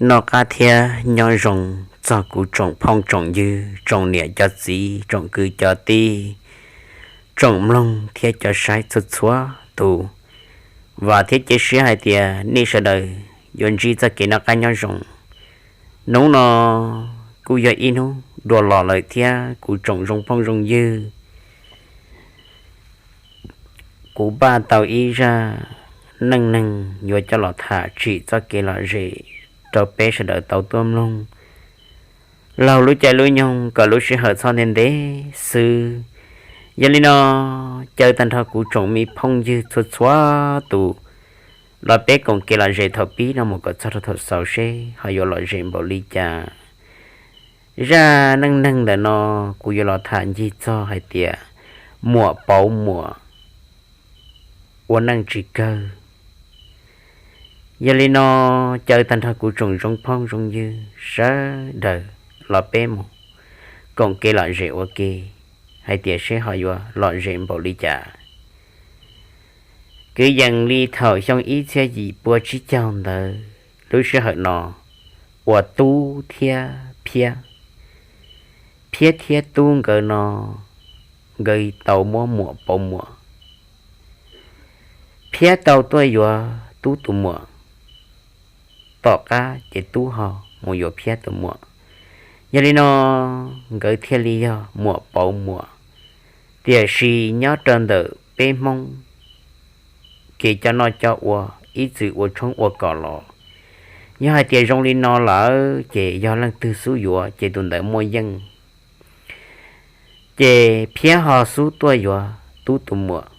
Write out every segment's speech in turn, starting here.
Noj qab thiab nyob zoo txog kuv tsoom phooj tsoom ywg, tsoom niam cov txiv, tsoom kwv cov tij, tsoom mloog thiab cov saib txhua txhua tus. Vam thiab cia siab hais tias nej sawv daws yuav ntsib txoj kev noj qab nyob zoo. Hnub no kuj yog ib hnub dua los lawm thiab kuv tsoom zoo phooj zoo ywg, kuv npaj tau ib zaj neej neeg yuav coj los tham tsim txoj kev lom zem rau peb sawv daws tau tuaj mloog laug lub caij lub nyoog kom lub sij hawm txhob ntev ntev xwb. Yog li no, caw tag nrho kuv tsoom me phooj ywg txhua txhua tus los peb koom kev lom zem thaum pib no mus kom txog rau thaum xaus seb ho yuav lom zem npaum li cas. Zaj neej neeg ntawm no kuv yuav los tham ncig txog hais tias muam pauv muam ua neej tsis kawg. Yog li no, caw tag nrho kuv tsoom zoo phooj zoo ywg sawv daws los peb mus koom kev lom zem ua ke hais tias seb ho yuav lom zem npaum li cas. Kwv yees li thaum xyoo ib txhiab yim pua tsib caug ntawd, lub sij hawm no uas Tub thiab Phiab, Phiab thiab Tub nkawd no, nkawd tau muab muam pauv muam. Phiab tau tuaj yuav Tub tus muam, tom qab ces Tub ho mus yuav Phiab tus muam. Yog li no, nkawd thiaj li yog muam pauv muam. Tiam sis nyob rau ntawm peb Hmoob kev coj noj coj ua ib txwm ua tshoob ua kos los, yog hais tias zoo li no lawm ces yog leej twg xub yuav ces tus ntawd muaj yeej. Ces Phiab ho xub tuaj yuav Tub tus muam.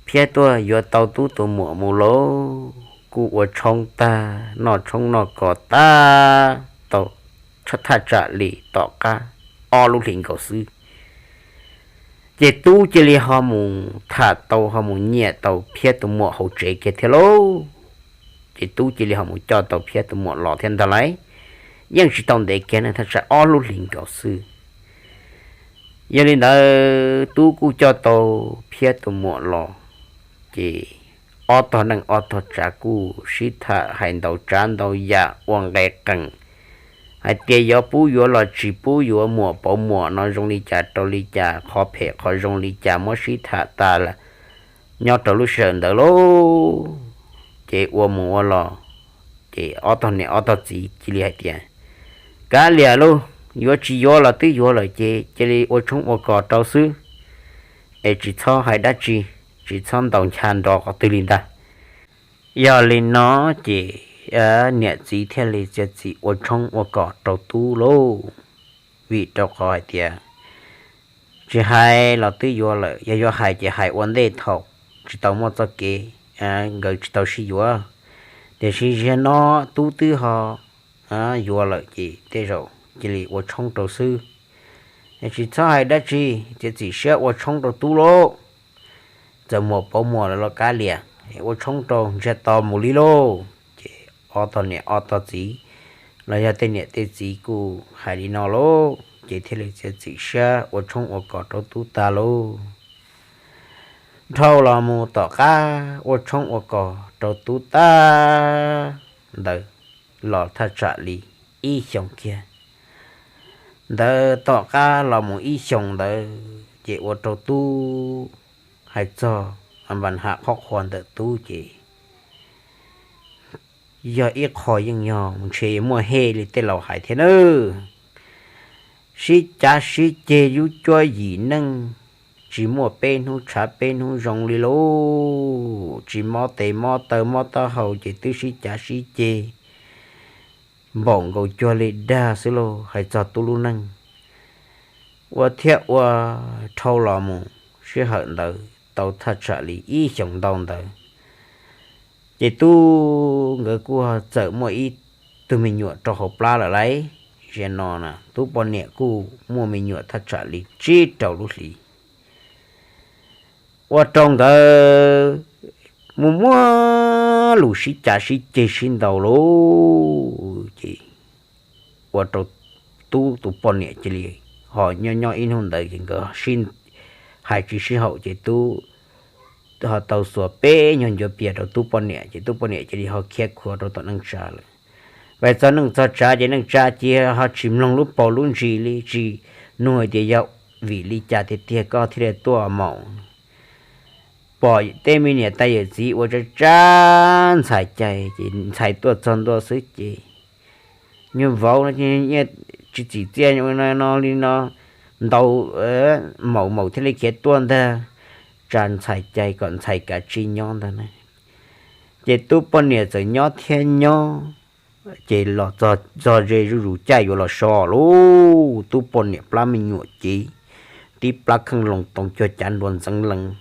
Phiab tuaj yuav tau Tub tus muam mus lauj, kuj ua tshoob tag, noj tshoob noj kos tag, tau thaj tsam li tom qab ob lub hlis nkaus xwb, ces Tub cia li ho mus tham tau ho mus nyiam tau Phiab tus muam hauv tsev kiag thiab lauj. Ces Tub cia li ho mus coj tau Phiab tus muam los thiab ntag lauj. Yeej tsis tau ntev kiag ne, thaj tsam ob lub hlis nkaus xwb. Yog li ntawd Tub kuj coj tau Phiab tus muam los, ces ob tog neej ob tog tsav kuj sib tham hais ntau tsav ntau yam ua nqe qees hais tias yuav pub yuav los tsis pub yuav, muam pauv muam no zoo li cas rau li cas, qhov phem qhov zoo li cas muab sib tham tas nyob rau lub sij hawm ntawd lauj. Ces ua mus ua los, ces ob tog niam ob tog txiv cia li hais tias, kav liam lauj, yuav tsis yuav los twb yuav lawm ces cia li ua tshoob ua kos rau xwb, es tsis txhob hais dab tsi, tsis txhob ntaus ncha nrov qhov twg li ntag. Yog li no ces niam txiv thiaj li txiav txim ua tshoob ua kos rau Tub lauj. Vim rau qhov hais tias tsis hais los twb yuav lawm, yog yuav hais ces hais ua ntej thaum tsis tau muaj txoj kev, nkawd tsis tau sib yuav. Tiam sis zaum no Tub twb ho yuav lawm ces tej zaum cia li ua tshoob rau xwb, tsis txhob hais dab tsi, txiav txim siab ua tshoob rau Tub lauj. Txawm muam pauv muam lawm los kav liam, ua tshoob rau ntsiag to mus li lauj. Ces ob tog niam ob tog txiv los yog tej niam tej txiv kuj hais li no lauj, ces thiaj li txiav txim siab ua tshoob ua kos rau Tub tag lauj. Dhau los mus tom qab ua tshoob ua kos rau Tub tag ntawd los thaj tsam li ib xyoos kiag ntawd, tom qab los mus ib xyoos ntawd ces ua rau Tub, hais txog npa ham qhov qhua ntawm Tub ces yog ib qho yeej yog ntshe muaj hej li tej laus hais thiab nawb. Sib cav sib ceg yub cuab yim neej, tsis muaj peb hnub tshav peb hnub zoo li lauj. Tsis mob tes mob taw mob taub hau ces twb sib cav sib ceg npaum nkaus cuag li dag xwb lauj. Hais txog Tub lub neej, ua thiab ua dhau los mus sij hawm ntawd tau thaj tsam li ib xyoos ntau ntawd, ces Tub nkawd kuj txawm muaj ib tug me nyuam rau hauv plab lawm lauj. Zaum no na Tub poj niam kuj muaj me nyuam thaj tsam li tsib rau lub hlis. Ua rau nkawd mus muab lus sib cav sib ceg sib ntaus lauj, ces ua rau Tub tus poj niam cia li ho nyob nyob ib hnub ntawd ces nkawd hais tsis sib haum ces Tub ho tau xuas peb nyuag ncuav pias rau tub poj niam ces tub poj niam cia li ho khiav khuav rau tom neej tsa lawm. Pais txog neej txog tsav ces neej tsa cia ho tsis mloog lub paus lub ntsis li, tsis nug tias yog vim li cas tiag tiag koj thiaj li tuaj maum. Pom tej me niam tais yawm txiv ua tsab tsab ntxhais cai ces ntxhais tuaj txog ntua xwb ces nyuag vauv no tsis txim txiaj no li no, ntau maum maum thiaj li khiav tuaj ntag, tsa ntxhais cai kom ntxhais kav tsij nyob ntag na. Ces tub poj niam txawm nyob thiab nyob, ces los txog ze zuj zus caij yuav los so lauj, tub poj niam plab me nyuam cev, tib plab kheej loo toos cuag cav nruas ntxeev lees.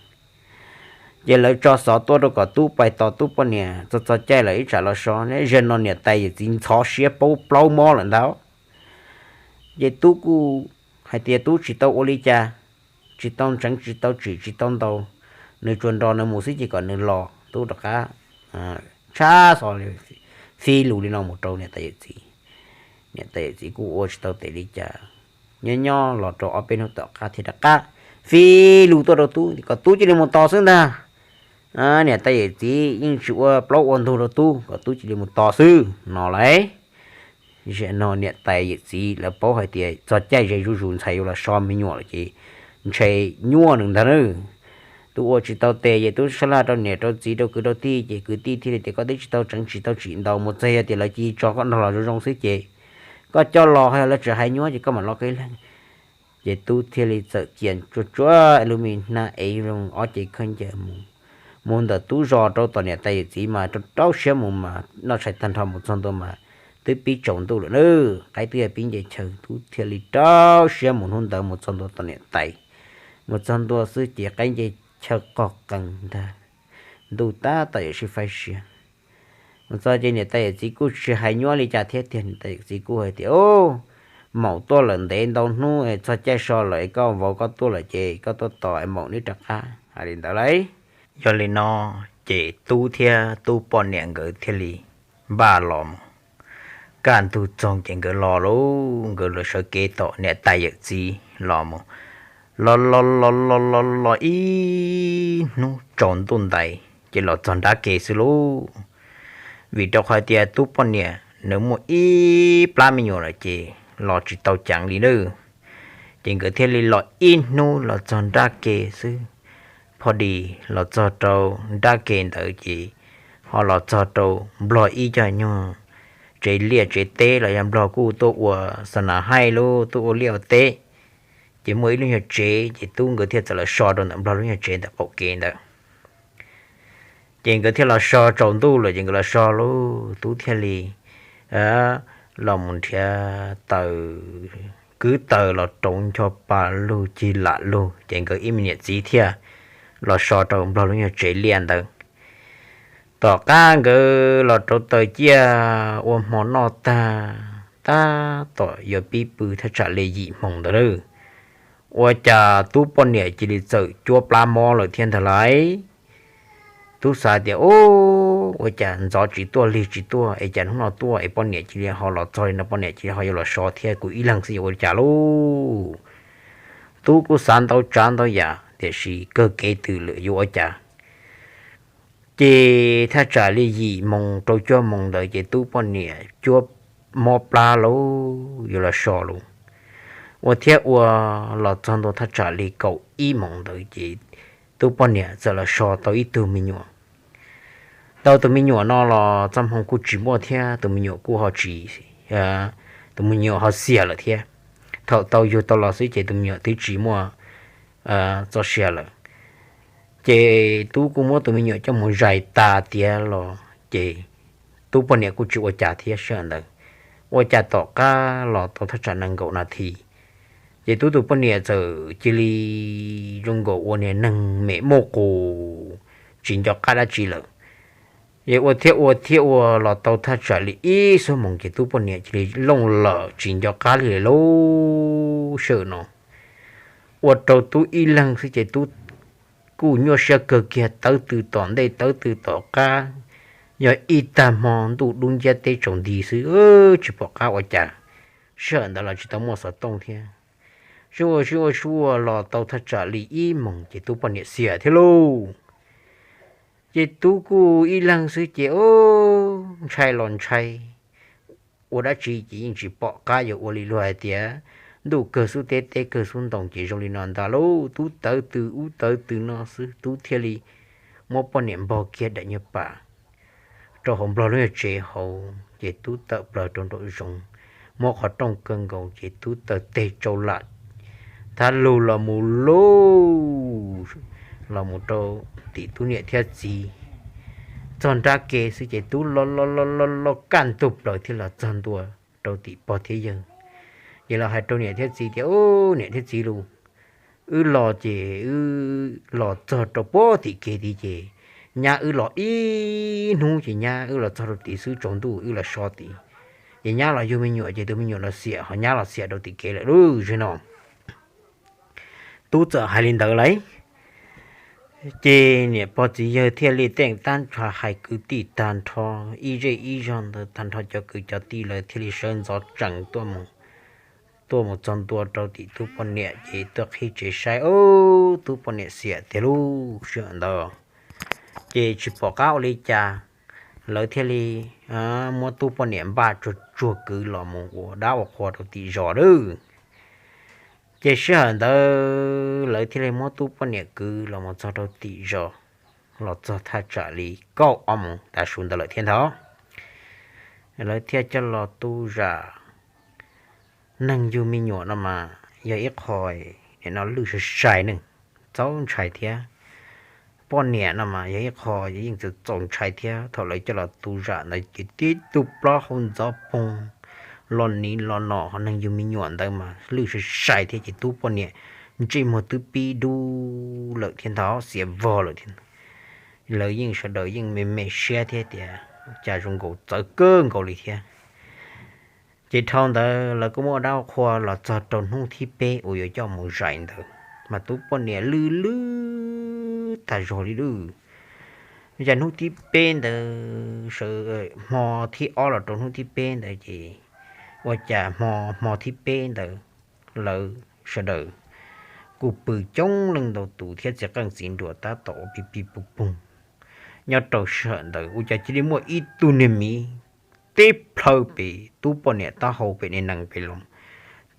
Ces lawv tso xov tuaj rau kom tub pais tos tub poj niam txog txog caij lawm ib tsam los so ne. Zaum no niam tais yawm txiv ntxhov siab paub plaub mob lawm ntag. Ces tub kuj hais tias tub tsis tau ua li cas, tsis tau ntseev, tsis tau tsim, tsis tau ntaus, nws tsuas nrog nws mus xwb ces kom nws los. Tub rov qab tshab xov, fij lus li no mus rau niam tais yawm txiv. Niam tais yawm txiv kuj ua tsis tau tes li cas, nyob nyob los rau ob peb hnub tom qab thiaj rov qab fij lus tuaj rau tub kom tub cia li mus tos xwb ntag. Niam tais yawm txiv yeej tsis ua plaub ua ntug rau tub, kom tub cia li mus tos xwb no lauj. Zaum no niam tais yawm txiv lawv paub hais tias txog caij ze zuj zus ntxhais yuav los so me nyuam lawm ces ntshe nyuaj nws ntag na. Tub ua tsis tau tes ces tub sab laj rau niam rau txiv rau kwv rau tij ces kwv tij thiaj li tias koj twb tsis tau tseev tsis tau tsim ntaus, mus txog yog tias lawv cia li tso koj nrog los zoo zoo xwb ces koj coj los, yog lawv tseem hais nyuaj ces koj mam los koj ib leeg. Ces tub thiaj li txawm cia tsuag tsuag lub me hnab ev zoo ob cev khaub ncaws mus. Mus ntawm tub zos rau tom niam tais yawm txiv mas rau rau siab mus mas noj tshais tag nrho mus txog ntua mas twb pib tsaus ntuj lawm na, qaib twb yog pib nce chaw, tub thiaj li rau siab mus hnub ntawd mus txog ntua tom niam tais. Mus txog ntua xwb ces qaib nce chaw qog qees ntag, ntuj tab tom yuav sib faib sia. Mus txog ces niam tais yawm txiv kuj tsis hais nyuaj li cas thiab tiag, niam tais yawm txiv kuj hais tias, maum tuaj lawm ntev ntau hnub es txog caij so lawm es koj vauv koj tuaj lawm ces koj tuaj tos es maum neb rov qab, hais li ntawd lauj. Yog li no ces tub thiab tub poj niam nkawd thiaj li npaj los mus. Kaj ntug txoog ces nkawd los lauj, nkawd los sawv kev tom niam tais yawm txiv los mus. Los los los los los los ib hnub tsaus ntuj ntais ces los txog nrab ke xwb lauj. Vim rau qhov tias tub poj niam nws muaj ib plab me nyuam lawm ces los tsis tau ceev li na. Ces nkawd thiaj li los ib hnub los txog nrab ke xwb. Pho dis los txog rau nrab ke ntawd ces ho los txog rau nplog ib co nyuag tsev liaj tsev teb los yog nplog kuj tuaj ua xa nas haij lub tuaj ua liaj ua teb. Ces muaj ib lub nyuag tsev ces tub nkawd thiaj txawm los so rau ntawm nplog lub nyuag tsev ntawm qaum kev ntawd. Ces nkawd thiaj los so tsaus ntuj lawm ces nkawd los so lauj, tub thiaj li los mus nrhiav taws, kwv taws los rauv ncho pa lug cig lam lug ces nkawd ib me niam txiv thiaj los so rau nplog lub nyuag tsev liaj ntawd. Tom qab nkawd los rauv taws ciaj ua hmo noj tag, tab tom yuav pib pw thaj tsam li yim hmoov ntawd lawm, ua cas tub poj niam cia li txawm cuab plab mob lawm thiab ntag lauj. Tub xav tias, ub, ua cas ntxov tsis tuaj lig tsis tuaj es cas hnub no tuaj es poj niam cia li ho los txog li no, poj niam cia li ho yuav los so thiab kuv ib leeg xwb yuav ua li cas lauj. Tub kuj xav ntau tsav ntau yam tiam sis kawg kev twm lawm yuav ua cas. Ces thaj tsam li yim moos rau cuaj moos ntawd ces tub poj niam cuab mob plab lauj yuav los so lauj. Ua thiab ua los txog ntua thaj tsam li kaum ib moos ntawd ces tub poj niam txawm los so tau ib tug me nyuam. Tau tus me nyuam no los txoj hmoo kuj tsis muaj thiab tus me nyuam kuj ho tsis, tus me nyuam ho xiam lawm thiab. Thaum tau yug tau los xwb ces tus me nyuam twb tsis muaj txoj sia lawm. Ces tub kuj muab tus me nyuam coj mus zais tas tiav los ces tub poj niam kuj tsis ua cas thiab sij hawm ntawd. Ua cas tom qab los tau thaj tsam nees nkaum nas this ces tub tus poj niam txawm cia li zoo nkaus ua niag neeg mem muaj qus tsis nco qab dab tsi lawm. Ces ua thiab ua thiab ua los tau thaj tsam li ib xuab moos ces tub poj niam cia li looj lawm tsis nco qab li lawm lauj. Sij hawm no ua rau tub ib leeg xwb ces tub kuj nyuaj siab kawg kiag, tawv tw tom ntej tawv tw tom qab, yog ib tag hmo ntuj dub nciab teb tsaus nti xwb tsis pom qab ua cas. Sij hawm ntawd los tsis tau muaj xov tooj thiab. Sib ua sib ua sib ua los tau thaj tsam li ib moos ces tub poj niam xiam thiab lauj. Ces tub kuj ib leeg xwb ces o, ntshai los ntshai, ua dab tsi ces yeej tsis pom qab yuav ua li, luag hais tias ntuj kawg xub teb, teb kawg xub ntoo ces zoo li no ntag lauj. Tub tawv tw ub tawv tw no xwb, tub thiaj li muab poj niam npog kiag daim nyuag pas rau hauv nplog lub nyuag tsev hauv ces tub tawm plaws rau nraum zoov, muab qhov rooj kaw nkaus ces tub taw teg tsau lam thab lug los mus lug los mus rau tim tub niam thiab txiv. Txog nrab ke xwb ces tub loj loj loj loj kaj ntug plaws thiaj los txog ntua rau tim pog thiab yawg. Ces los hais rau niam thiab txiv tias, Ub, niam thiab txiv lauj, wb los ces wb los txog rau puag tim kev tid ces nyab wb los ib hnub ces nyab wb los txog rau tid xwb tsaus ntuj wb los so tid. Ces nyab los yug me nyuam ces tus me nyuam los xiam ho nyab los xiam rau tim kev lawm lauj, zim no. Tub txawm hais li ntawd lauj, ces niam pog txiv yawg thiaj li teej tab nrho hais kwv tij tag nrho, ib zej ib zog ntawd tag nrho cov kwv cov tij lawv thiaj li sawv ntxov tsees tuaj mus txog ntua rau tim tub poj niam ces tuaj qhib tsev saib, ub, tub poj niam xiam tiag lauj. Sij hawm ntawd ces tsis pom qab ua li cas, lawv thiaj li muab tub poj niam npaj tsuag tsuag kwv los mus ua dab ua qhua rau tim zos lawm. Ces sij hawm ntawd lawv thiaj li muab tub poj niam kwv los mus txog rau tim zos, los txog thaj tsam li kaum ob moos tav su ntawd lawm thiab ntag. Lawv thiaj coj los tu zam. Neeg yug me nyuam no mas yog ib qho no lwj sai sai ne, txaus ntshai thiab. Poj niam no mas yog ib qho yeej txaus ntshai thiab. Thaum lawv coj los tu zam ntawd ces tib tug plaub hau ntxhov poog los niv los nom, ho neeg yug me nyuam ntawd mas lwj sai sai thiab ces tub poj niam ntsej muag twb pib dub lawm thiab ntag, xiav vog lawm thiab. Lawv yeej sawv daws yeej me me siab thiab tias cas zoo nkaus txawv kawg nkaus li thiab. Ces dhau ntawd lawv kuj muab dab qhua los txog rau hnub thib peb uas yuav coj mus zais ntawd, mas tub poj niam lwj lwj tag zog li lawm. Yog hnub thib peb ntawd, hmo thib ob los rau hnub thib peb ntawd ces ua cas hmo, hmo thib peb ntawd lawv sawv daws kuj pw coob leej ntau tus thiab txiv qeej txiv nruas tab tom ua pig pig pug pug nyob rau sij hawm ntawd ua cas cia li muaj ib tug niag miv tib plhaw pem tub poj niam taub hau pem niag nees pem los,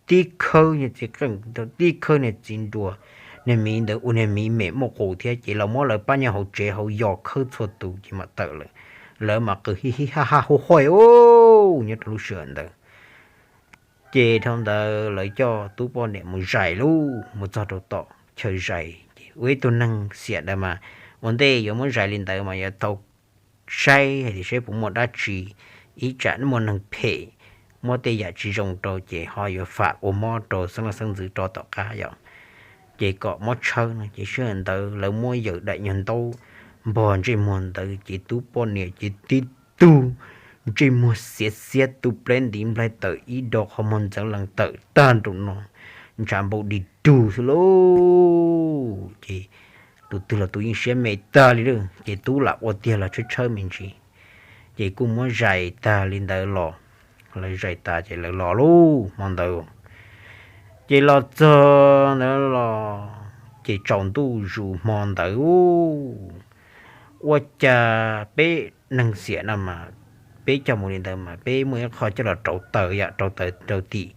tib khawb niag txiv qeej, tib khawb niag txiv nruas. Niag miv ntawd ua niag miv mem muaj qus thiab ces los muab lawv pab nyob hauv tsev hauv yos khawb txhua tus ces mam tawm lawm. Lawv mas qw hi hi ha ha hu hoi u nyob rau lub sij hawm ntawd. Ces dhau ntawd lawv coj tub poj niam mus zais lauj, mus txog rau tom chaw zais ces ua ib tug neeg xiam ntawd mas ua ntej yuav muab zais li ntawd mas yuav tau saib hais tias saib puas muaj dab tsi, ib tsam muaj neeg phem, muab tej yam tsis zoo rau ces ho yuav fam ua mob rau xeeb leej xeeb ntxwv rov tom qab yom. Ces kom mob tshawb no ces sij hawm ntawd lawv muab yawm daim nyuag ntaub npog ntsej muag ntawd ces tub poj niam ces tib tug ntsej muag xiav xiab tu pleb ntiv nplaig tawm ib do qhov muag ntxeev lees tawm tag nraum no, ntshav npau dig dug xwb lauj. Ces tus twg los tus yeej siab me tag li lawm ces tub lam ua tiag los tshawb tshawb me ntsis. Ces kuj muab zais tag li ntawd los, lawv zais tas ces lawv los lauj hmo ntawd. Ces los txog ntawd los ces tsaus ntuj zus hmo ntawd ua cas peb neeg xiam no mas peb coj mus li ntawd mas peb muaj ib qho coj los rauv taws yom, rauv taws rau tim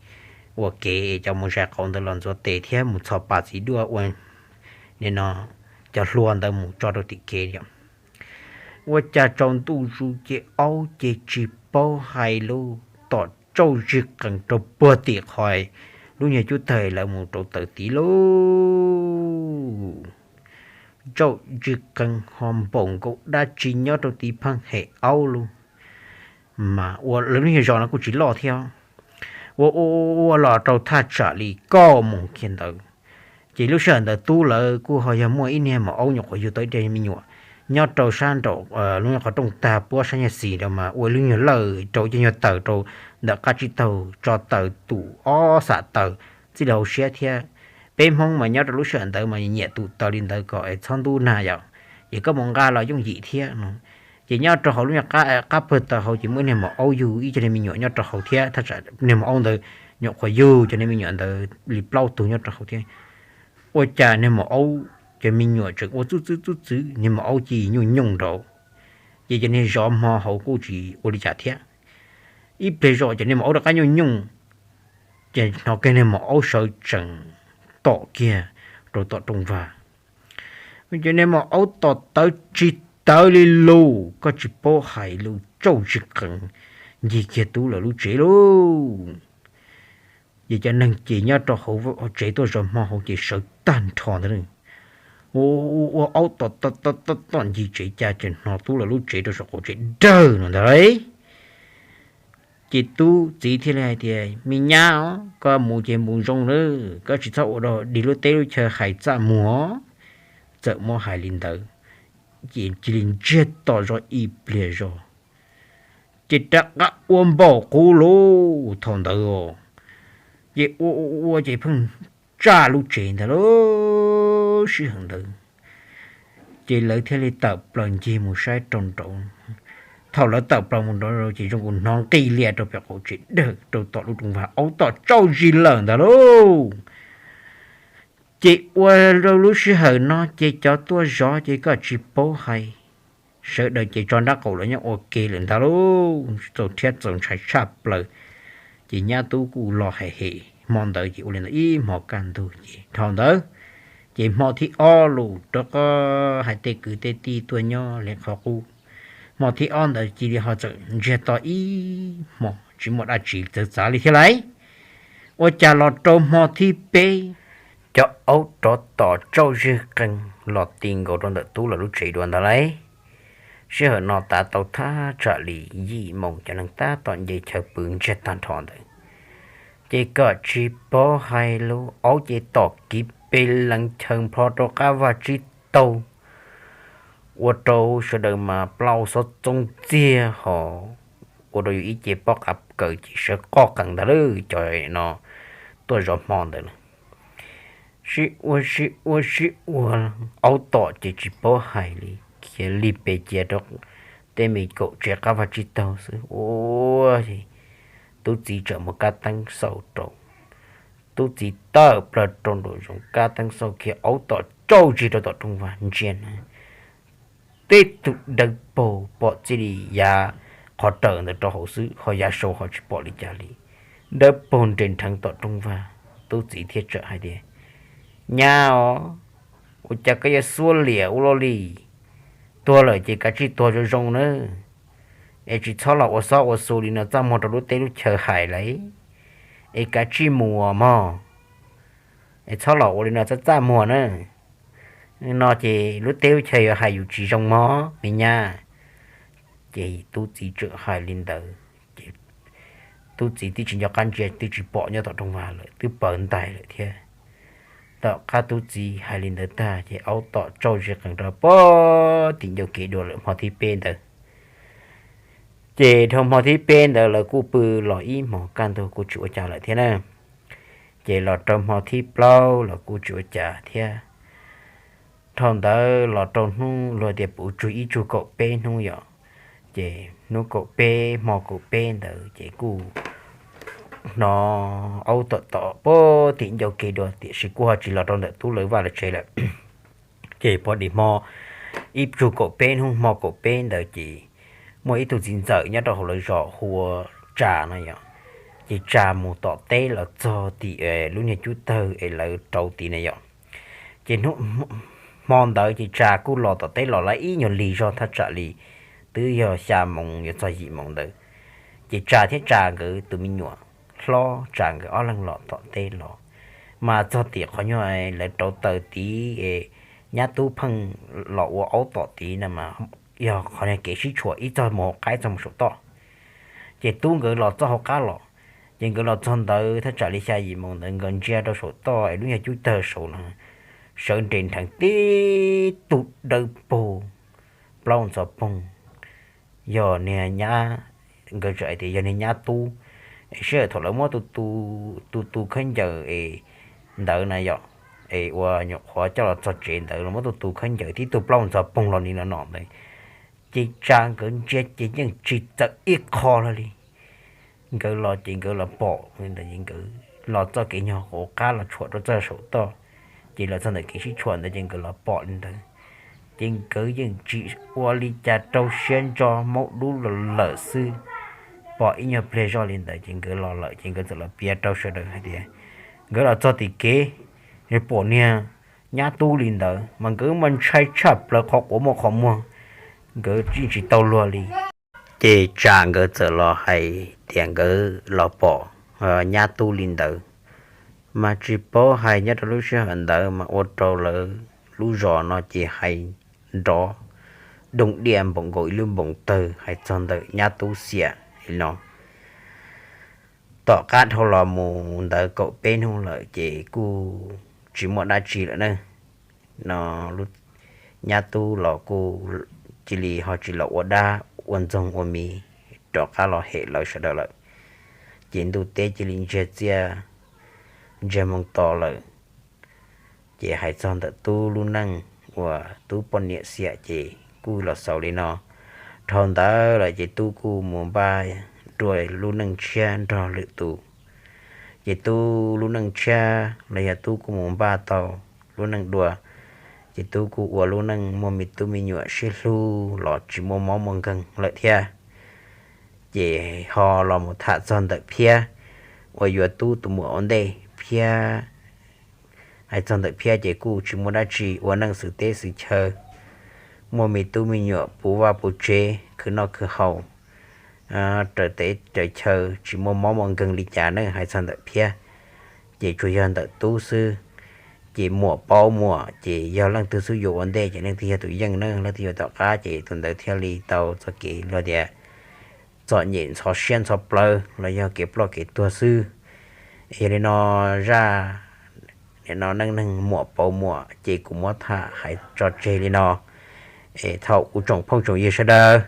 ua kev es coj mus zais qauv ntawd los ntxuav tes thiab mus txhos pas txiv duaj ua li no cov hlua ntawd mus tso rau tim kev yom. Ua cas tsaus ntuj zus ces aub ces tsis paub hais lus tom tsauj zig qees rau puag tim qhov lub nyuag cub tawg lawv mus rauv taws tid lauj. Tsauj zig qees ho npaum nkaus dab tsi nyob rau tim pheej hem aub lub. Mas ua lawv lub nyuag zos no kuj tsis loj thiab, ua ua ua los rau thaj tsam li kaum moos kiag ntawd. Ces lub sij hawm ntawd tub lawv kuj ho yog muaj ib niag maum aub nyuam qhuav yug tau ib tug me nyuam nyob rau sab nraum lub nyuag qhov rooj tag puab sab nyuag xis rau mas ua lub nyuag lawj rau cov nyuag taws rau ntawm qab tsib taug tso taws tus ob xam taws txij li hauv siab thiab. Peb Hmoob mas nyob rau lub sij hawm ntawd mas nyiam tus taws li ntawd kom es txhob ntub nag yom, ces koj mus nqa los yooj yim thiab no. Ces nyob rau hauv lub nyuag qab pawg taws hauv ces muaj ib niag maum aub yug ib co niag me nyuam nyob rau hauv thiab, thaj tsam niag maum aub ntawd nyuam qhuav yug cov niag me nyuam ntawd li plaub tug nyob rau hauv thiab. Ua cas niag maum aub Cov me nyuam tseem ua txuj txwb txuj txwb, niag maum aub cia li nyuj nyooj nraud. Ces cov niag zov hmo hauv kuj tsis ua li cas thiab. Ib pliag zog cov niag maum aub rov qab nyuj nyooj, ces hnov kiag niag maum aub sawv tsees tom kiag rau tom rooj vag. Ces niag maum aub tom tawv tsis tawv li lus, koj tsis paub hais lus, tsauj zis qees ncig kiag tub lawv lub tsev lauj. Ces cov neeg ces nyob rau hauv tsev tuaj zov hmo hauv ces sawv tag nrho ntag. Ua aub tom tom tom tom ncig tsev, cas tseem hnov tub lawv lub tsev rau saum qaum tsev dawg no ntag lauj. Ces tub txiv thiaj li hais tias, Me nyab, koj mus ces mus zoo lawm, koj tsis txhob ua rau dig lub teb lub chaw hais txaj muag. Txawm muab hais li ntawd, ces cia li ntsiag to zog ib pliag zog, ces rov qab ua npaum qub lauj. Thaum ntawd ces ua ua ces pheej tsaj lub tsev ntag lauj. Sij hawm ntawd ces lawv thiaj li tawm plaws ncig mus saib rau nraud. Thaum lawv tawm plaws mus nraud ces zoo nkaus hnov nqis lias rau pem qaum tsev dawg rau tom lub rooj vag, aub tom tsauj zis lawm ntag lauj. Ces ua rau lub sij hawm no ces cov tuaj zov ces koj tsis paub hais, sawv daws ces tso nrab qaum los nyob ua ke lawm ntag lauj. Txaus rhiab txaus ntshai tshaj plaws. Ces nyab tub kuj los hais hem hmo ntawd ces ua li ntawd ib hmo kaj ntug ces dhau ntawd, ces hmo thib ob los rov qab hais tej kwv tej tij tuaj nyob li qhov qub. Hmo thib ob ntawd cia li ho txawm ntsiag to ib hmo tsis muaj dab tsi txawv txav li thiab lauj. Ua cas los rau hmo thib peb, cov aub rov tom tsauj zis qees los ti nkaus rau ntawm tub lawv lub tsev dua ntag lauj. Sij hawm no tav tau thaj tsam li yim moos, cov neeg tab tom nce chaw pw ntsiag tag nrho ntawd. Ces koj tsis paub hais lus, aub ces tom kiv pes lees chaw nplho rau qab vag tsib taug, ua rau sawv daws mas plaub xob txoob txiag hos ua rau yus ib ce pob qa kaws ces sawv qoj qees ntag lauj. Cov no tuaj zov hmo ntawd sib ua sib ua sib ua, aub tom ces tsis paub hais li, khiav lig pes cia rau tej me kaum tsev qab vag tsib taug xwb ua. Tub txiv txawm muab kab teeb xauj rau, tub txiv tawm plaws rau nraum zoov, kab teeb xauj kiag aub tom tsauj zis rau tom rooj vag ntsia na, tej tus dawb paug pom txij li yav qhov raws ntawd rau hauv xwb, ho yav saud ho tsis pom li cas li. Dawb paug nres nrheev tom rooj vag. Tub txiv thiaj txawm hais tias, Nyab os, ua cas koj yuav xuab liam ua luaj li? Tuag lawm ces kav tsij tuag zoo zoo nawb, es tsis txhob los ua xob ua xu li no txaj muag rau lub teb lub chaw hais lauj, es kav tsij mus mog, es txhob los ua li no txaj txaj muag na. No ces lub teb lub chaw yuav hais yus tsis zoo mog me nyab. Ces tub txiv txawm hais li ntawd ces tub txiv twb tsis nco qab ntsia, twb tsis pom nyob tom rooj vag lawm, twb pawv ntais lawm thiab. Tom qab tub txiv hais li ntawd tag ces aub tom tsauj zis qees rau pem tim ncauj kev dua lawm hmo thib peb ntawd. Ces dhau hmo thib peb ntawd lawv kuj pw los ib hmos kaj ntug kuj tsis ua cas lawm thiab na. Ces los rau hmo thib plaub los kuj tsis ua cas thiab. Dhau ntawd los rau hnub luag tias puv tsug ib tsug kaum peb hnub yom, ces hnub kaum peb hmo kaum peb ntawd ces kuj hnov aub tom tom pem tim ncauj kev dua tiam sis kuj ho tsis los rau ntawm tub lawv vaj lawv tsev lawm. Ces pom dheev hmo ib tsug kaum peb hnub hmo kaum peb ntawd ces muaj ib tug txiv ntxawm nyob rau hauv lawv zos hu ua Tsa no yom. Ces Tsa mus tom teb los txog tim lub niag cub tawg es lawv rauv tid na yom. Ces hmo ntawd ces Tsa kuj los tom teb los lawm ib nyuag lig zog thaj tsam li twb yog xya moos yuav txog yim moos ntawd. Ces Tsa thiab Tsa nkawd tus me nyuam hlob Tsa nkawd ob leeg los tom teb los, mas txog tim qhov nyuag lawv rauv taws tid es nyab tub pheej los ua aub tom tid no mas yog qhov niag kev sib tshuam ib txog mus hauv qab txog mus saum toj. Ces tub nkawd los txoj hauv qab los, ces nkawd los txog ntawd thaj tsam li xya yim moos ntawd nkawd ntsia rau saum toj es lub nyuag cub tawg saud no sawv nres nrheev tib tug dawb paug plaub ntxhov poog, yog niag nyab, nkawd txawm hais tias yog niag nyab tub. Es sij hawm thaum lawv muab tus tus khaub ncaws es ntawd na yom, es ua nyuam qhuav coj los txog tsev ntawd los muab tus tus khaub ncaws tib tug plaub ntxhov poog los li no no ntawd, ces Tsa nkawd ntsia ces yeej tsis txawm ib qho hlo li. Nkawd los ces nkawd los pom nkawd los txoj kev nyuag hauv qab los tshuam rau txoj saum toj, Ces los txog ntawm kev sib tshuam ntawd ces nkawd los pom li ntawd, ces nkawd yeej tsis ua li cas, rau siab ntso maub dub los lawm xwb. Pom ib nyuag pliag zoj li ntawd ces nkawd los lawm, ces nkawd txawm los piav rau sawv daws hais tias nkawd los txog tim kev, pom niag nyab tub li ntawd mas nkawd mas ntshai tshaj plaws, qhov quav muaj qhov muag, nkawd yeej tsis tau luag li. Ces tsam nkawd txawm los hais tias nkawd los pom nyab tub li ntawd, mas tsis paub hais nyob rau lub sij hawm ntawd mas ua rau lawv lub zos no ces hais nrov dooj diaj npaum nkaus ib lub npoos tawg hais txog ntawm nyab tub xiam li no. Tom qab dhau los mus ntawd kaum peb hnub lawm ces kuj tsis muaj dab tsi lawm na. No nyab tub los kuj cia li ho tsis los ua dab ua ntxoog ua mis rov qab los hem lawv sawv daws lawm. Ces ntuj teb cia li ntsiag txiaj ntsiag moo to lawm. Ces hais txog ntawm tub lub neej uas tub poj niam xiam ces kuj los xaus li no. Dhau ntawd lawm ces tub kuj mus npaj dua lub neej tshiab nrog lwm tus. Ces tub lub neej tshiab los yog tub kuj mus npaj tau lub neej dua, ces tub kuj ua lub neej muaj me tub me nyuam sib hlub los tsis muaj mob muaj nkeeg lawm thiab. Ces ho los mus tham txog ntawm Phiab uas yuav tub tus muam ua ntej, Phiab, hais txog ntawm Phiab ces kuj tsis muaj dab tsi, ua neej xwm teb xwm chaw, muaj me tub me nyuam puv vaj puv tsev, khwv noj khwv haus, raws teb raws chaw, tsis muaj mob muaj nkeeg li cas ne. Hais txog ntawm Phiab ces tsuas yog ntawm tub xwb. Ces muam paub muam ces yog leej twg xub yuav ua ntej ces leej twg yog tus yeej ne, leej twg yuav tom qab ces tus ntawd thiaj li tau txoj kev luag tias txom nyem ntxhov siab ntxhov plawv los yog kev ploj kev tuag xwb. Yog li no zaj nim no neej neeg muam paub muam ces kuv muab tham hais tso tseg li no. Es thaum kuv tsoom phooj tsoom ywg sawv daws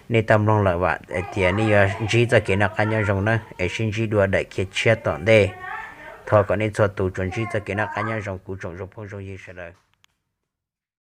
nej tau mloog lawm vam hais tias nej yuav ntsib txoj kev noj qab nyob zoo na, es sib ntsib dua daim khiav tshiab tom ntej. Thov kom nej txhua tus tsuas ntsib txoj kev noj qab nyob zoo kuv tsoom zoo phooj zoo ywg sawv daws.